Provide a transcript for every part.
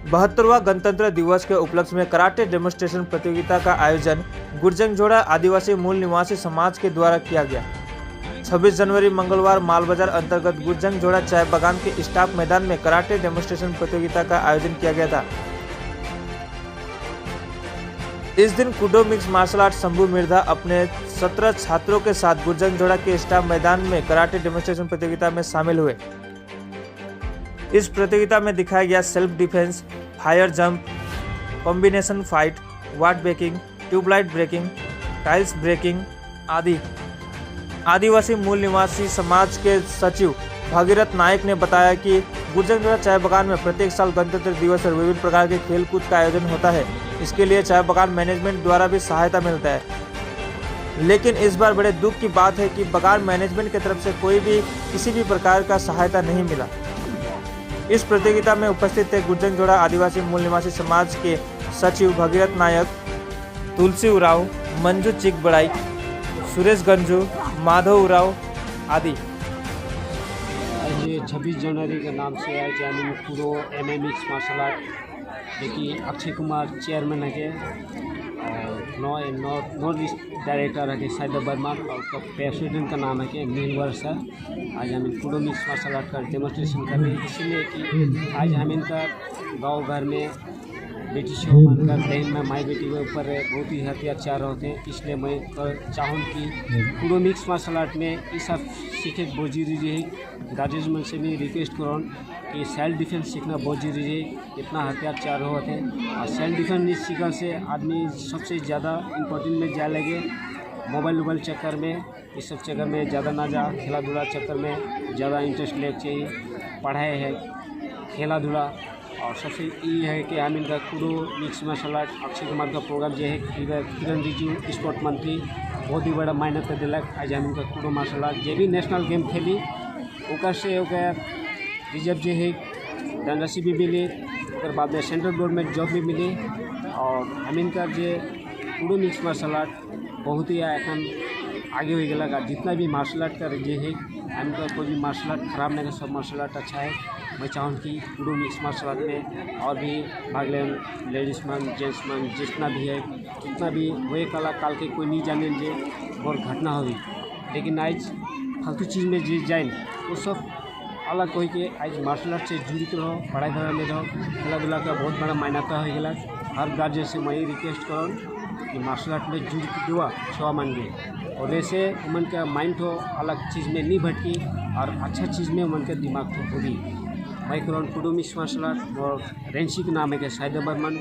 72वां गणतंत्र दिवस के उपलक्ष्य में कराटे डेमोन्स्ट्रेशन प्रतियोगिता का आयोजन गुरजंगझोड़ा आदिवासी मूल निवासी समाज के द्वारा किया गया। 26 जनवरी मंगलवार मालबाजार अंतर्गत गुरजंगझोड़ा चाय बागान के स्टाफ मैदान में कराटे डेमोन्स्ट्रेशन प्रतियोगिता का आयोजन किया गया था। इस दिन kudo mix martial art Shambhu Mirdha अपने 17 छात्रों के साथ गुरजंगझोड़ा के स्टाफ मैदान में कराटे डेमोन्स्ट्रेशन प्रतियोगिता में शामिल हुए। इस प्रतियोगिता में दिखाया गया self defence, fire jump, combination fight, watt breaking, tubelight breaking, tiles breaking आदि। आदिवासी मूल निवासी समाज के सचिव भागीरथ नायक ने बताया कि गुरजंगझोड़ा चाय बागान में प्रत्येक साल गणतंत्र दिवस पर विभिन्न प्रकार के खेल कूद का आयोजन होता है। इसके लिए चाय बागान मैनेजमेंट द्वारा भी सहायता मिलता है, लेकिन इस बार बड़े दुख की बात है कि बागान मैनेजमेंट की तरफ से कोई भी किसी भी प्रकार का सहायता नहीं मिला। इस प्रतियोगिता में उपस्थित थे गुरजंगझोड़ा आदिवासी मूल निवासी समाज के सचिव भगीरथ नायक, तुलसी उराव, मंजू चिकबड़ाई, सुरेश गंजू, माधव उराव आदि। आज 26 जनवरी के नाम से आज हम पूरा एम मिक्स मार्शल आर्ट, देखिए, अक्षय कुमार चेयरमैन है और नौ नॉर्थ नॉर्थ ईस्ट डायरेक्टर है के साइद वर्मा और प्रेसिडेंट का नाम है कि नीलवर सर। आज हम पूरा मिक्स मार्शल आर्ट का डेमोन्स्ट्रेशन कर रहे हैं, इसीलिए कि आज हम इनका गांव घर में बेटी से मानकर बहन में माई बेटी के ऊपर बहुत ही अत्याचार होते हैं। इसलिए मैं तो चाहूँ कि पूरा मिक्स मार्शल आर्ट में ये सब सीखे बहुत जरूरी है। गार्जियन मन से भी रिक्वेस्ट करो कि सेल्फ डिफेंस सीखना बहुत जरूरी है। इतना अत्याचार होते हैं और सेल्फ डिफेंस नहीं सीखने से आदमी सबसे ज़्यादा इम्पोर्टेंट में जाए लगे। मोबाइल वोबाइल चक्कर में, इस सब चक्कर में ज़्यादा ना जा। खेला धूला चक्कर में ज़्यादा इंटरेस्ट ले चाहिए। पढ़ाई है, खेला धूला और सबसे ये है कि हम इनका kudo mix martial art Akshay Kumar का प्रोग्राम जो है, किरण रिजिजू स्पोर्ट मंत्री बहुत ही बड़ा मान्यता दिलक। आज हम इनका कुडो मार्शल आर्ट जे भी नेशनल गेम खेली, ओकर से ओकर रिजर्व जो है धनराशि भी मिली, ओकर बाद में सेंट्रल बोर्ड में जॉब भी मिली। और हम इनका जे कुडो मिक्स मार्शल आर्ट बहुत ही एखन आगे हो गया। और जितना भी मार्शल आर्ट का जे है, हमका कोई भी मार्शल आर्ट खराब नहीं है, सब मार्शल आर्ट अच्छा है। मैं चाहूँ कि कुडो मिक्स मार्शल आर्ट में और भी भाग लें, लेडीज मन, जेंट्स मन, जितना भी है, जितना भी वही कला काल के कोई नहीं जाने जे बहुत घटना हुई। लेकिन आज फालतू चीज़ में जे जाए, वो सब अलग हो के आज मार्शल आर्ट से जुड़ के रहो, पढ़ाई धरा में रहो। खेला धूला का बहुत बड़ा मान्यता हो गया। हर गार्जियन से मैं रिक्वेस्ट करूँ कि मार्शल आर्ट में जुड़ के दुआ छुआ मान गए और वैसे उमन का माइंड हो अलग चीज़ में नहीं भटकी और अच्छा चीज़ में उमन के दिमाग तो होगी। मैं करूँ कुडो मिक्स मार्शल आर्ट और रेंसी के नाम है के साइद बर्मन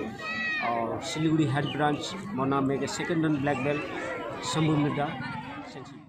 और सिलीगुड़ी हेड ब्रांच मोर नाम है के second black belt Shambhu Mirda सेंसी।